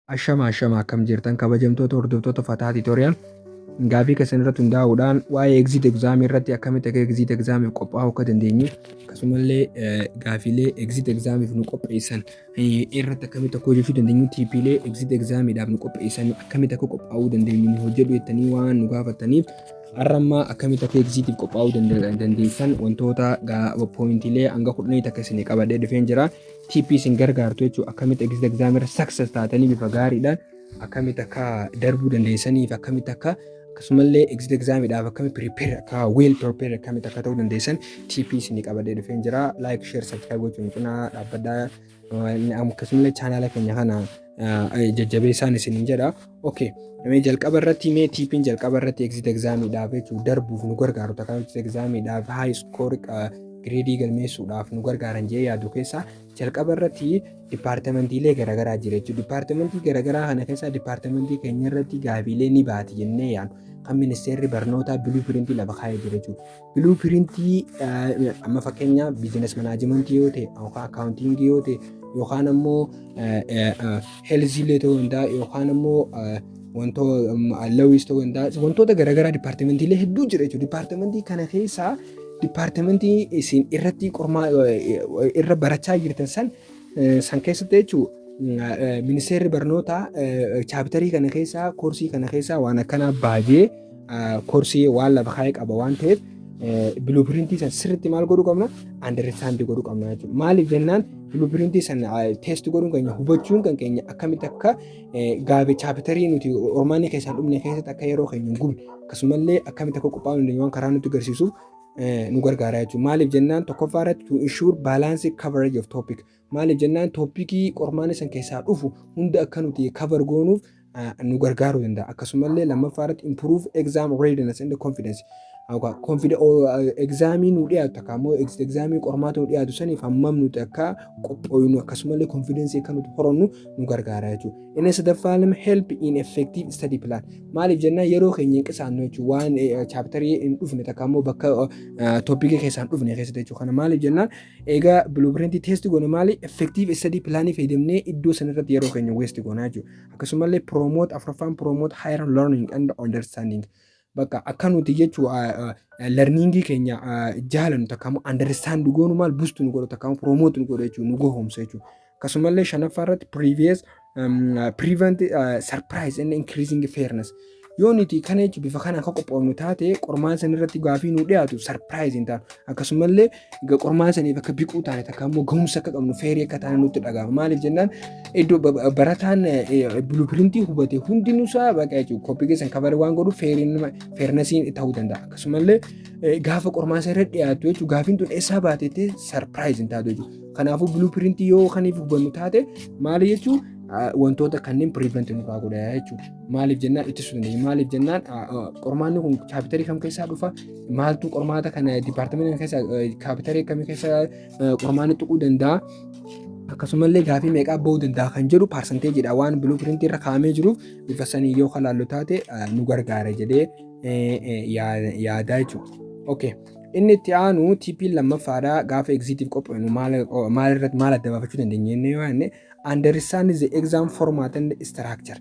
Ashama ashama, akkam jirtan, kabajamtoota hordoftoota Fataa Tutorial? Gaafii keessan irratti hundaa'uudhaan waa'ee exit exam irratti akkamitti akka exit examiif qophaa'uu akka dandeenyu, akkasumallee gaafiilee exit examiif nu qopheessan irratti akkamitti akka hojjechuu dandeenyu, tipiilee exit examiidhaaf nu qopheessan akkamitti akka qophaa'uu dandeenyu nu hojjedhu jettanii waan nu gaafataniif, har'a ammaa akkamitti akka exitiif qophaa'uu dandeessan wantoota pointiilee hanga 10 takka isinii qabadhee dhufeen jira. Tipii isin gargaartu jechuudha. Akkamitti exit exam irra success taatanii bifa gaariidhaan akkamitti akka darbuu dandeessanii fi akkamitti akka akkasumallee exit examiidhaaf akkamitti prepare akka well prepare akkamitti akka ta'uu dandeessan tipii isinii qabadhee dhufeen jira. Like, share, subscribe gochuun cinaa dhaabbadhaa. Akkasumallee chaanaala keenya kana jajjabeessaan isiniin jedha. Okay. Mee jalqaba irratti, mee tipiin jalqaba irratti exit examiidhaaf jechuun darbuuf nu gargaaru takka exit examiidhaaf high score gradeii galmeessuudhaaf nu gargaaran jee yaadu keessaa jalqaba irratti departmentiilee garaagaraa jira jechuudha. Departmentii garaagaraa kana keessaa departmentii keenya irratti gaafiilee ni baati jennee yaadu kan ministeerri barnootaa blueprintii lafa kaa'ee jira jechuudha. Blueprintii amma fakkeenyaaf business managementii yoo ta'e, yookaan accountingii yoo ta'e, yookaan ammoo healthiilee ta'uu danda'a, yookaan ammoo wantoota lawyis ta'uu danda'a, wantoota garaagaraa departmentiilee hedduu jira jechuudha. Departmentii kana keessaa departmentii isin irratti qormaa irra barachaa jirtan san keessatti jechuun ministeerri barnootaa chapterii kana keessaa, koorsii kana keessaa waan akkanaa baajee koorsii waan lafa kaa'ee qaba waan ta'eef, blueprintii san sirriitti maal godhuu qabna? Understand godhuu qabna jechuudha. Maaliif jennaan, blueprintii san test godhuun keenya, hubachuun kan keenya akkamitti akka gaabii chapterii nuti qormaanni keessaan dhumne keessatti akka yeroo keenya hin gubne, akkasumallee akkamitti akka qophaa'uu dandeenyu waan karaa nutti agarsiisuuf nu gargaara jechuudha. Maaliif jennaan, tokkoffaa irratti to ensure balance coverage of topic. Maaliif jennaan, topicii qormaanni san keessaa dhufu hunda akka nuti cover goonuuf nu gargaaruu danda'a. Akkasumallee lammaffaa irratti improve exam readiness and confidence. Examii nu dhiyaatu takka immoo examii qormaata nu dhiyaatu saniif hammam nuti akka qophooynu, akkasumallee confidenceii akka nuti horannu nu gargaara jechuudha. Inni sadaffaan lama help in effective study plan. Maaliif jennaan, yeroo keenya hin qisaannu jechuudha, waan chapterii hin dhufne takka immoo bakka topicii keessaa hin dhufne keessatti jechuudha. Kana maaliif jennaan, egaa blueprintii test goone maali effective study planii fayyadamnee iddoo sanarratti yeroo keenya waste goona jechuudha. Akkasumallee promote, afuraffaan promote higher learning and understanding. Bakka akka nuti jechuu learningii keenya jaalannu takka immoo understand goonu maal boost nu godhu takka immoo promote nu godhu jechuudha, nu gohoomsa jechuudha. Akkasumallee shanaffaa irratti previous prevent surprise and increasing fairness. Yoo nuti kana jechuun bifa kanaan akka qophoofnu taate, qormaan san irratti gaafii nu dhiyaatu surprise hin taanu. Akkasumallee qormaan saniif akka biquu taane takka immoo gahumsa akka qabnu, fairii akka taane nutti dhagahama. Maaliif jennaan, iddoo barataan blueprintii hubate hundinuusaa baqa jechuudha. Koppii keessan cover waan godhu fairnessiin ta'uu danda'a. Akkasumallee gaafa qormaan san irra dhiyaatu jechuudha, gaafiin tun eessaa baatettee surprise hin taatu jechuudha. Kanaafuu blueprintii yoo kaniif hubannu taate maali jechuudha, wantoota kanneen prevent nurraa godha jechuudha. Maaliif jennaan, ittisuu dandeenya. Maaliif jennaan, qormaanni kun chapterii kam keessaa dhufa? Maaltu qormaata kana departmentii kana keessaa chapterii akkamii keessaa qormaanni tuquu danda'a? Akkasumallee gaafii meeqaa bahuu danda'a kan jedhu percentageiidha waan blueprintii irra kaa'amee jiruuf, bifa sanii yoo kalaallu taate nu gargaara jedhee yaadaa jechuudha. Okay. Inni itti aanu tipiin lammaffaadha, gaafa exitiif qopheenu maal irratti maal adda baafachuu dandeenya jennee yoo yaadne, understand the exam format and structure.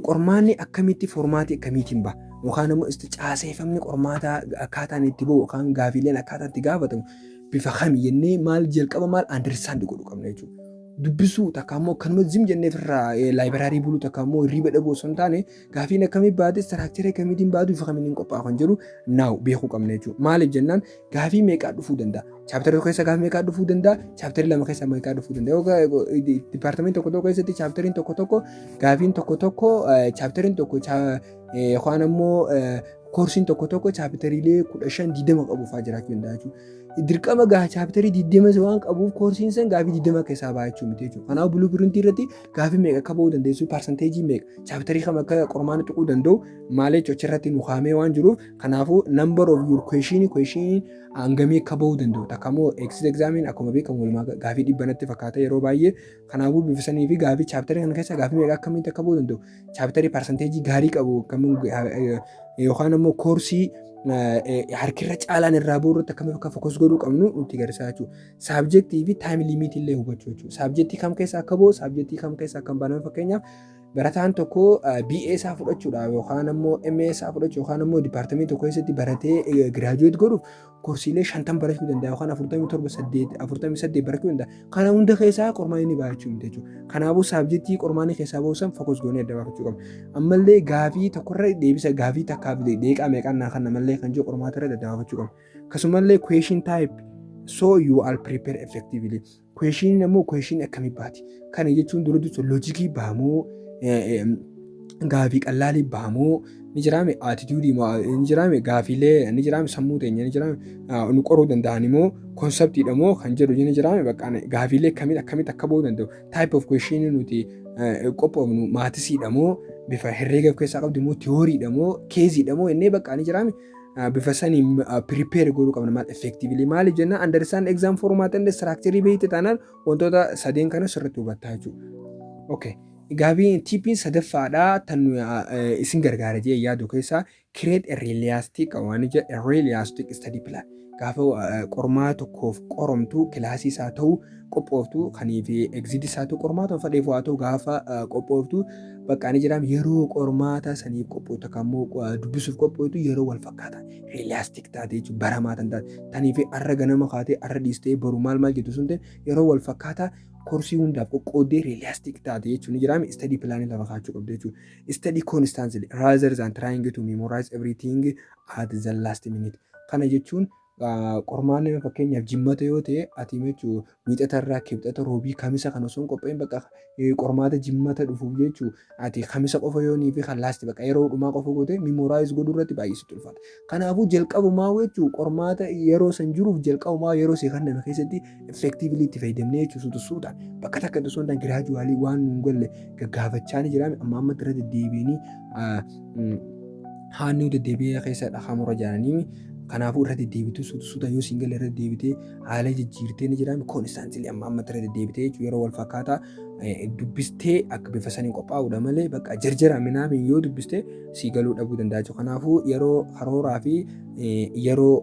Qormaanni akkamitti, formatii akkamiitiin baha, yookaan immoo itti caaseeffamni qormaataa akkaataan itti bahu yookaan gaafiileen akkaataan itti gaafatamu bifa kami jennee maal jalqaba maal understand godhuu qabna jechuudha. Dubbisuu takka immoo akkanuma zim jennee ofirraa library buluu takka immoo hirriba dhabuu osoo hin taane, gaafiin akkamii baate, structureii akkamiitiin baatu, bifa kamiin qophaa'u kan jedhu naaw beekuu qabna jechuudha. Maaliif jennaan, gaafii meeqaa dhufuu danda'a? Chapterii tokko keessa gaafii meeqaa dhufuu danda'a? Chapterii lama keessa meeqaa dhufuu danda'a? Departmentii tokko tokko keessatti chapteriin tokko tokko, gaafiin tokko tokko, chapteriin tokko yookaan immoo koorsiin tokko tokko chapteriilee 15, 20 qabu fa'aa jiraachuu danda'a jechuudha. Dirqama gaa chapterii 20 waan qabuuf koorsiin san gaafii 20 keessaa ba'a jechuu miti jechuudha. Kanaaf blueprintii irratti gaafii meeqa akka bahuu dandeessu, percentageii meeqa, chapterii kam akka qormaana tuquu danda'u maal jechuudha achirratti nu kaa'amee waan jiruuf, kanaafuu number of your question hangamii akka bahuu danda'u takka immoo exit examiin akkuma beekamu walumaa gaafii 100 natti fakkaata yeroo baay'ee. Kanaafuu bifa sanii fi gaafii chapterii kana keessa gaafii meeqa akkamitti akka bahuu danda'u, chapterii percentageii gaarii qabu yookaan immoo koorsii harkirra caalaan irraa bahuu irratti akkamitti akka focus godhuu qabnu nutti agarsiisa jechuudha. Subjectii fi time limitii illee hubachuu jechuudha. Subjectii kam keessa akka bahu, subjectii kam keessa akka hin baane, fakkeenyaaf Barataan tokko BA isaa fudhachuudhaaf yookaan ammoo MA isaa fudhachuu yookaan ammoo departmentii tokko keessatti baratee graduate godhuuf koorsiilee 50 barachuu danda'a yookaan 47 8 48 barachuu danda'a. Kana hunda keessaa qormaanni ni baha jechuudha jechuudha. Kanaafuu subjectii qormaanni keessaa bahu san focus goonee adda baafachuu qabna. Ammallee gaafii tokkorra deebisa gaafii takkaaf deeqaa meeqaan naa kan namallee kan jiru qormaata irra adda baafachuu qabna. Akkasumallee question type so you are prepare effectively. Question ammoo question akkamii baati? Kana jechuun dura dursa logicii bahamoo, gaafii qallaalii bahamoo, ni jiraame attitudeii ni jiraame, gaafiilee ni jiraame, sammuu teenya ni jiraame nu qoruu danda'an immoo conceptiidha moo kan jedhu ni jiraame, bakka gaafiilee akkamitti akkamitti akka bahuu danda'u, type of question nuti qophoofnu mathsiidha moo, bifa herreega of keessaa qabdu moo, theoryiidha moo, caseiidha moo jennee bakka ni jiraame bifa saniin prepare godhuu qabna. Maal effectively maaliif jenna, understand exam format and structure beekte taanaan wantoota sadeen kana sirriitti hubattaa jechuudha. Okay. Gaafiin tipiin sadaffaadhaa tan isin gargaara jee yaadu keessaa create a realistic waan jedhe, a realistic study plan. Gaafa qormaata tokkoof qoromtu, kilaasii isaa ta'u qophooftu, kanii fi exit isaa ta'u, qormaata fedheef haa ta'u, gaafa qophooftu bakka ni jedhama yeroo qormaata saniif qophooftu kan immoo dubbisuuf qophooftu yeroo wal fakkaataa realistic taate jechuudha, baramaa tan taate tanii fi arra ganama kaatee arra dhiistee boru maal maal jettu sun ta'e, yeroo wal fakkaataa koorsii hundaaf qoqqooddee realistic taate jechuun ni jiraame study plan lafa kaachuu qabdu jechuudha. Study constantly rather than trying to memorize everything at the last minute. Kana jechuun qormaanni fakkeenyaaf Jimmata yoo ta'e, ati jechuun Wiixatarraa, Kibxata, Roobii, Kamisa kan osoo hin qophaa'in bakka qormaata Jimmata dhufuuf jechuun ati Kamisa qofa yoo fi kan last bakka yeroo dhumaa qofa goote memorize godhuu irratti baay'ee sitti ulfaata. Kanaafuu jalqabumaa jechuun qormaata yeroo san jiruuf jalqabumaa yeroo si kenname keessatti effectively itti fayyadamnee jechuun suuta suutaan bakka takka osoo hin taane gradually waan nuun galle gaggaafachaa ni jiraame, amma ammatti irra deddeebiinii haanni deddeebi'ee keessa dhahamurra jedhanii. Kanaafuu irra deddeebituu suuta suuta yoo siin galle irra deddeebitee haala jijjiirtee ni jiraame constantly amma ammatti irra deddeebitee jechuun yeroo wal fakkaataa dubbistee akka bifa saniin qophaa'uudha malee bakka jarjara minaamin yoo dubbistee sii galuu dhabuu danda'a jechuudha. Kanaafuu yeroo karooraa fi yeroo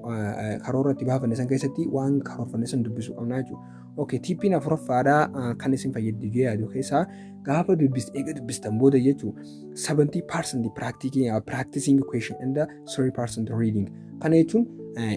karoora itti baafanne san keessatti waan karoorfanne san dubbisuu qabna jechuudha. Okay, tipiin afuraffaadhaa kan isin fayyaddu yaadu keessaa gaafa dubbiste, eega dubbistan booda jechuun 70% practicing question and 3% reading. Kana jechuun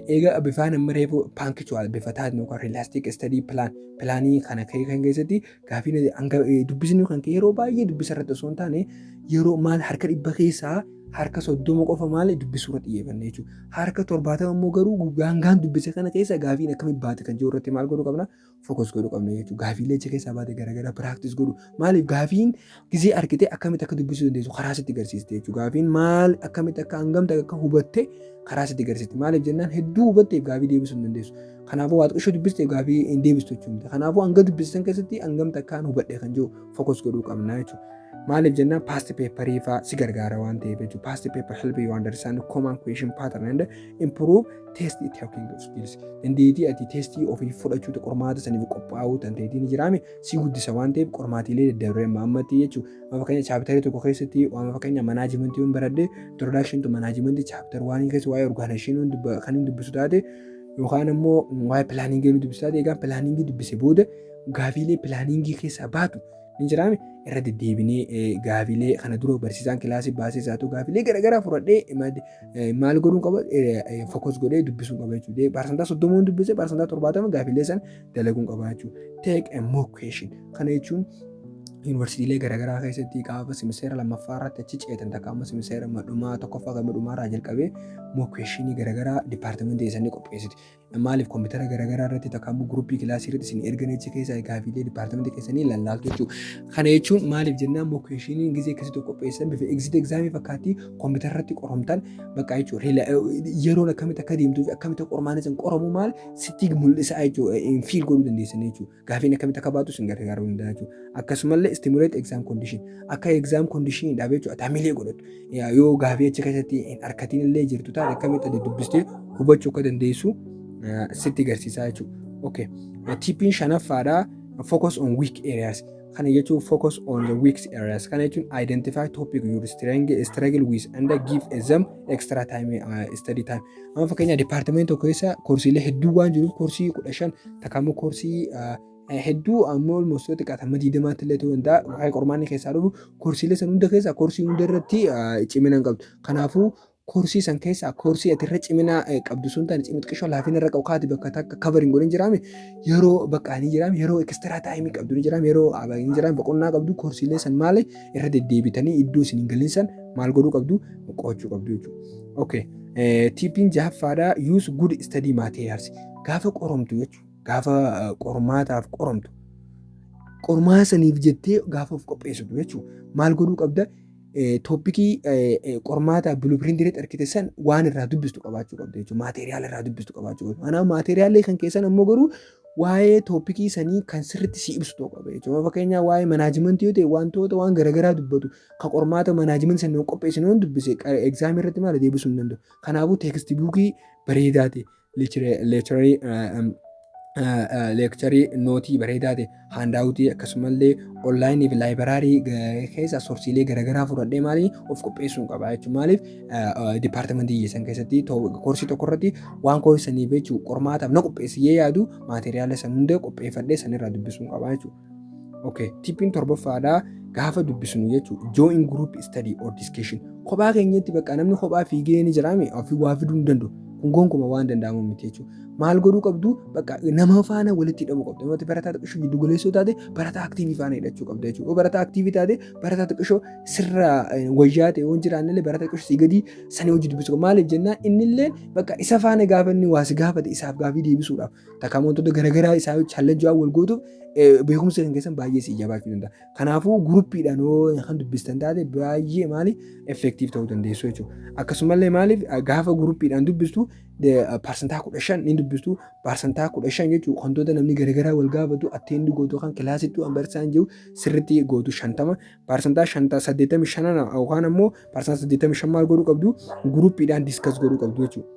eega bifaan amma reefu punctual bifa taateen yookaan realistic study planii kana kan keessatti gaafiin hanga dubbisni kan yeroo baay'ee dubbisa irratti osoo hin taane yeroo maal harka 100 keessaa harka 30 qofa maal dubbisuu irratti xiyyeeffanne jechuudha. Harka 70 immoo garuu gaangaan dubbise kana keessa gaafiin akkamitti baate kan jiru irratti maal godhuu qabna, focus godhuu qabna jechuudha. Gaafiilee achi keessaa baate garaagaraa practice godhuu. Maaliif gaafiin gizee argite akkamitti akka dubbisuu dandeessu karaa sitti agarsiiste jechuudha. Gaafiin maal akkamitti akka hangamta akka hubatte karaa sitti agarsiiste. Maaliif jennaan hedduu hubatteef gaafii deebisuu hin dandeessu. Kanaafuu waa xiqqishoo dubbisteef gaafii hin deebistu jechuudha. Kanaafuu hanga dubbistan keessatti hangamta akkaan hubadhe kan jiru focus godhuu qabna jechuudha. Maaliif jennaan past paperii fa'aa si gargaara waan ta'eef jechuudha. Past paper help you understand common question pattern and improve test taking skills. Dandeettii ati testii ofii fudhachuu, qormaata saniif qophaa'uu dandeettii ni jiraame si guddisa waan ta'eef qormaatiilee daddabree amma ammatti jechuudha. Amma fakkeenya chapterii tokko keessatti waan fakkeenya managementii yoon baradhe, introduction to management chapter one keessa waa'ee organizationii kan hin dubbisu taate yookaan immoo waa'ee planningii dubbisu taate, egaa planningii dubbise booda gaafiilee planningii keessaa baatu ni jiraame irra deddeebinee gaafiilee kana dura barsiisaan kilaasii baasee isaa ta'u gaafiilee garaagaraa fudhadhee maal godhuun qaba, focus godhee dubbisuu qaba jechuudha. 30% dubbise 70% gaafiilee san dalaguun qaba jechuudha. Take a mock question. Kana jechuun yuunivarsiitiilee garaagaraa keessatti gaafa simiseera lammaffaa irratti achi ceetan takka amma simiseera dhumaa tokkoffaa gama dhumaa irraa jalqabee mock questionii garaagaraa departmentii isaanii qopheessiti. Maaliif koompitara garaagaraa irratti takka ammoo groupii kilaasii irratti isin ergan achi keessa gaafiilee departmentii keessanii lallaaltu jechuudha. Kana jechuun maaliif jennaan mock questioniin gizee akkasitti qopheessan bifa exit examii fakkaatti koompitara irratti qoromtan bakka jechuudha. Yeroon akkamitti akka deemtuu fi akkamitti qormaanni sun qoramu maal sitti mul'isa jechuudha. Feel godhuu dandeessan jechuudha. Gaafiin akkamitti akka baatu isin gargaaruu danda'a jechuudha. Akkasumallee stimulate exam condition, akka exam condition dhaabee jechuudha. Hamilee godhatu. Yoo gaafii achi keessatti hin harkatiin illee jirtu taate akkamitti dubbistee hubachuu akka dandeessu sitti agarsiisaa jechuudha. Okay. Tipiin shanaffaadhaa focus on weak areas. Kana jechuun focus on the weak areas. Kana jechuun identify topic you struggle with and give them extra time, study time. Amma fakkeenya departmentii tokko keessa koorsiilee hedduu waan jiruuf koorsii 15 takka immoo koorsii Hedduu ammoo almost yoo xiqqaate amma 20tti illee ta'uu danda'a. Waa'ee qormaanni keessaa dhufu koorsiilee san hunda keessaa koorsii hunda irratti cimina hin qabdu. Kanaafuu koorsii san keessaa koorsii ati irra cimina qabdu sun taane cimina xiqqishoo laafina irra qabu kaati bakka takka cover hin godhin jiraame, yeroo bakka ni jiraame, yeroo extra time qabdu ni jiraame, yeroo ni jiraame boqonnaa qabdu, koorsiilee san maali irra deddeebitanii iddoo isin hin galin san maal godhuu qabdu, qo'achuu qabdu jechuudha. Okay. Tipiin jahaffaadha, use good study materials. Gaafa qoromtu jechuudha. Gaafa qormaataaf qoromtu. Qormaata saniif jettee gaafa of qopheessitu jechuudha. Maal godhuu qabda? Topicii qormaata blueprintii irratti argite san waan irraa dubbistu qabaachuu qabda jechuudha. Materiala irraa dubbistu qabaachuu qabda. Kanaaf materialli kan keessan ammoo garuu waa'ee topicii sanii kan sirriitti si ibsu ta'uu qaba jechuudha. Fakkeenyaaf waa'ee managementii yoo ta'e, wantoota waan garaagaraa dubbatu kan qormaata managementii sana qopheessinu yoo dubbise, examii irratti maal deebisuu hin danda'u. Kanaafuu textbookii bareedaa ta'e, lecture noteii bareedaa ta'e, handoutii, akkasumallee onlineii fi library keessa sourceiilee garaagaraa fudhadhee maali of qopheessuu qaba jechuudha. Maaliif departmentii san keessatti koorsii tokko irratti waan koorsii saniif jechuudha qormaataaf na qopheessiyee yaadu materiala san hunda qopheeffadhee sanirraa dubbisuu qaba jechuudha. Okay, tipiin torbaffaadhaa, gaafa dubbisnu jechuudha, join group study or discussion. Kophaa keenyatti bakka namni kophaa fiigee ni jiraame ofii waa fiduu hin danda'u. Kun gonkumaa waan danda'amu miti jechuudha. Maal godhuu qabdu? Bakka nama faana walitti hidhamuu qabdu. Namatti barataa xiqqishoo giddu galeessoo taate, barataa activeii faana hidhachuu qabda jechuudha. Yoo barataa activeii taate, barataa xiqqishoo sirra wayyaa ta'e yoo hin jiraanne illee, barataa xiqqishoo sii gadii sanii hojii dubbisuu qabda. Maaliif jennaan, innillee bakka isa faana gaafa inni waa si gaafate isaaf gaafii deebisuudhaaf takka wantoota garaagaraa isaa challengeii waan wal gootuuf beekumsa kan keessan baay'ee si jabaachuu danda'a. Kanaafuu groupiidhaan yoo kan dubbistan taate baay'ee maali effective ta'uu dandeessu jechuudha. Akkasumallee maaliif gaafa groupiidhaan dubbistu 15% ni dubbistu, 15% jechuun wantoota namni garaagaraa wal gaafatu attend gootu, kan classittuu an barsiisaan jiru sirriitti gootu 50, 85% yookaan ammoo 85% maal godhuu qabdu, groupiidhaan discuss godhuu qabdu jechuudha.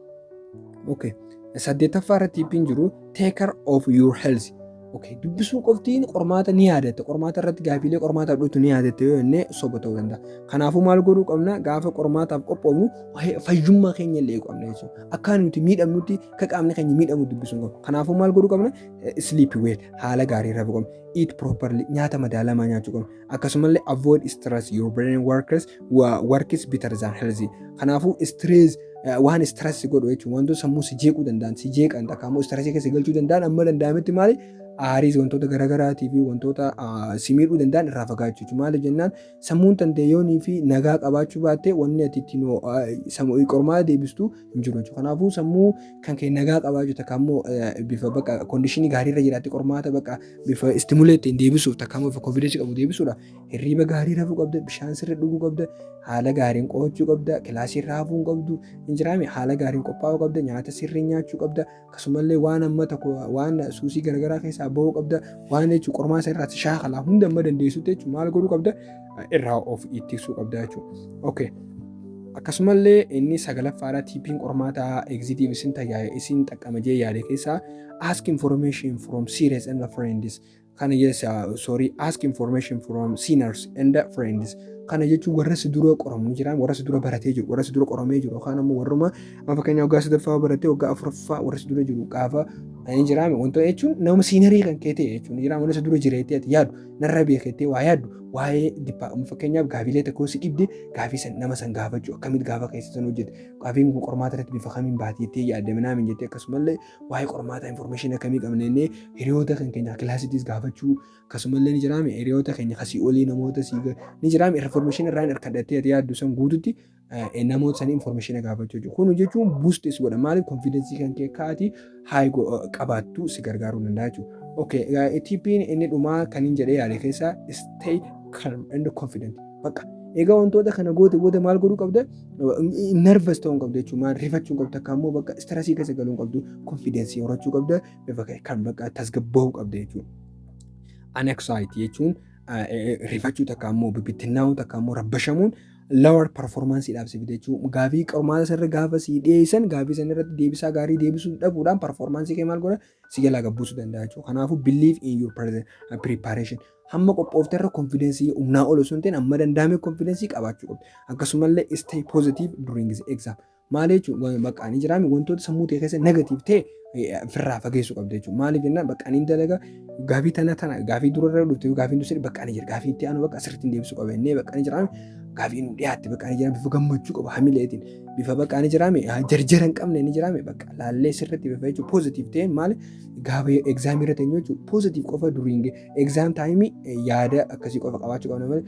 Okay. Saddeettaffaa irratti tipiin jiru, take care of your health. Okay. Dubbisuu qoftiin qormaata ni yaadatta. Qormaata irratti gaafiilee qormaataaf dhuftu ni yaadatta yoo jennee soba ta'uu danda'a. Kanaafuu maal godhuu qabna? Gaafa qormaataaf qophoofnu fayyummaa keenya illee eeguu qabna jechuudha. Akka nuti miidhamnutti, akka qaamni keenya miidhamu dubbisuu qabna. Kanaafuu maal godhuu qabna? Sleep well, haala gaarii rafuu qabna. Eat properly, nyaata madaalamaa nyaachuu qabna. Akkasumallee avoid stress, your brain works better than healthy. Kanaafuu stress, waan stress godhu jechuun wantoota sammuu si jeequu danda'an, si jeeqan, takka immoo stressii keessa galchuu danda'an, amma danda'ametti maali aariis wantoota garaagaraatii fi wantoota si miidhuu danda'an irraa fagaachuu jechuudha. Maaliif jennaan, sammuun tanteeyyoonii fi nagaa qabaachuu baatte wanni ati ittiin qormaata deebistu hin jiru jechuudha. Kanaafuu sammuu kan kee nagaa qabaachuu, takka immoo bifa bakka conditionii gaarii irra jiraatte qormaata bakka bifa stimulate deebisuuf, takka immoo bifa confidenceii qabu deebisuudha. Hirriiba gaarii rafuu qabda, bishaan sirrii dhuguu qabda, haala gaariin qo'achuu qabda, classii irraa hafuu hin qabdu, hin jiraame, haala gaariin qophaa'uu qabda, nyaata sirrii nyaachuu qabda, akkasumallee waan amma tokko waan suusii garaagaraa keessaa bahuu qabda, waan jechuun qormaata irraa shaakalaa hunda amma dandeessutti jechuun maal godhuu qabda, irraa of ittisuu qabda jechuudha. Okay. Akkasumallee inni sagalaffaadha, tipiin qormaata exitiif isin tajaajila isin xaqqama jee yaade keessaa, ask information from seniors and friends. Kana jecha, sorry, ask information from seniors and friends. Kana jechuun warra si dura qoramu jiran, warra si dura baratee jiru, warra si dura qoramee jiru, yookaan ammoo warruma amma fakkeenyaaf waggaa sadaffaa baratee waggaa afuraffaa warra si dura jiru gaafa inni jiraame, wantoota jechuun nama seniorii kan kee ta'e jechuun jiraame, warra si dura jireettee ati yaadu narra beekettee waa yaaddu, waa'ee fakkeenyaaf gaafiilee tokko si dhibde, gaafii san nama san gaafachuu, akkamitti gaafa keessa san hojjete, gaafiin kun qormaata irratti bifa kamiin baatee yaadde minaamin jettee, akkasumallee waa'ee qormaata information akkamii qabna jennee hiriyoota kan keenya classittis gaafachuu, akkasumallee ni jiraame hiriyoota keenya kasii olii namoota sii ni jiraame information irraa hin harkadhattee ati yaaddu san guututti namoota sanii information gaafachuu jechuudha. Kun jechuun boost godha. Maaliif confidenceii kan kee kaati high qabaattu si gargaaruu danda'a jechuudha. Okay, tipiin inni dhumaa kan hin jedhee yaade keessaa, stay calm and confident. Bakka egaa wantoota kana goote booda maal godhuu qabda? Nervous ta'uu hin qabdu jechuudha. Maal rifachuu hin qabdu, takka immoo bakka stressii keessa galuu hin qabdu. Confidenceii horachuu qabda. Bifa kan bakka tasgabbaa'uu qabda jechuudha. Anxiety jechuun rifachuu, takka immoo bibittinnaa'uu, takka immoo rabbashamuun Lower performance dhaaf si fida jechuudha. Gaafii qormaata sirra gaafa si dhiyeessan, gaafii sana irratti deebisaa gaarii deebisuu dhabuudhaan performance kee maal godha, si jalaa gabbuusuu danda'a jechuudha. Kanaafuu believe in your preparation. Hamma qophoofte irra confidence humnaa ol osoo hin ta'in amma danda'ame confidence qabaachuu qabdi. Akkasumallee stay positive during the exam. Maal jechuun, bakka ani jiraame wantoota sammuu ta'e keessa negative ta'e ofirraa fageessuu qabda jechuudha. Maaliif jennaan, bakka ani dalaga gaafii tana tana gaafii durarra dhufte, gaafii dursee bakka ani jira, gaafii itti aanu bakka asirratti deebisuu qaba jennee, bakka ani jiraame gaafii nu dhiyaatte, bakka ani jiraame bifa gammachuu qaba, hamileetiin, bifa bakka ani jiraame jarjara hin qabne ni jiraame, bakka laallee sirriitti bifa jechuudha positive ta'een maali gaafa examii irra teenyu jechuudha. Positive qofa during exam timeii yaada akkasii qofa qabaachuu qabna malee,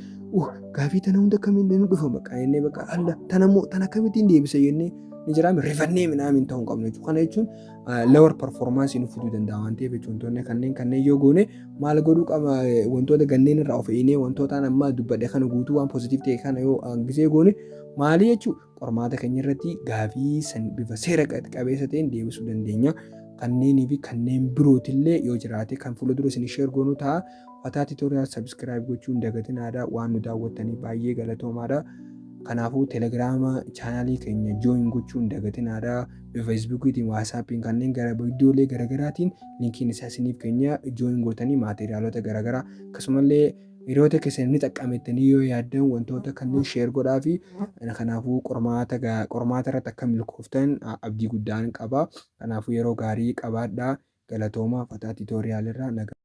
gaafii tana hunda akkamiin nu dhufa bakka jennee, bakka alla tana immoo tana akkamittiin deebisa jennee ni jiraame rifannee minaamin ta'uu hin qabnu jechuudha. Kana jechuun lower performance nu fiduu danda'a waan ta'eef jechuudha. Wantoonni kanneen yoo goone maal godhuu qaba? Wantoota ganneen irraa of eegnee, wantoota amma dubbadhe kana guutuu, waan positive ta'e kana yoo gisee goone maali jechuudha, qormaata keenya irratti gaafii san bifa seera qabeessa ta'een deebisuu dandeenya. Kanneenii fi kanneen birootillee yoo jiraate kan fuula dura isin share goonuu ta'a. Fataa Tutorial subscribe gochuun dagatinaadha. Waan nu daawwattanii baay'ee galatoomaadha. Kanaafuu Telegiraama channelii keenya join gochuun dagatinaadha. Feesbuukiitiin, Waatsaappiin, kanneen gara iddoolee garaagaraatiin linkiin isaa isiniif keenya, join gootanii materialota garaagaraa akkasumallee hiriyoota keessan ni xaqqamettanii yoo yaaddan wantoota kanneen share godhaa fi kanaafuu qormaata irratti akka milkooftan abdii guddaan qaba. Kanaafuu yeroo gaarii qabaadhaa. Galatooma. Fataa Tutorial irraa nagaa.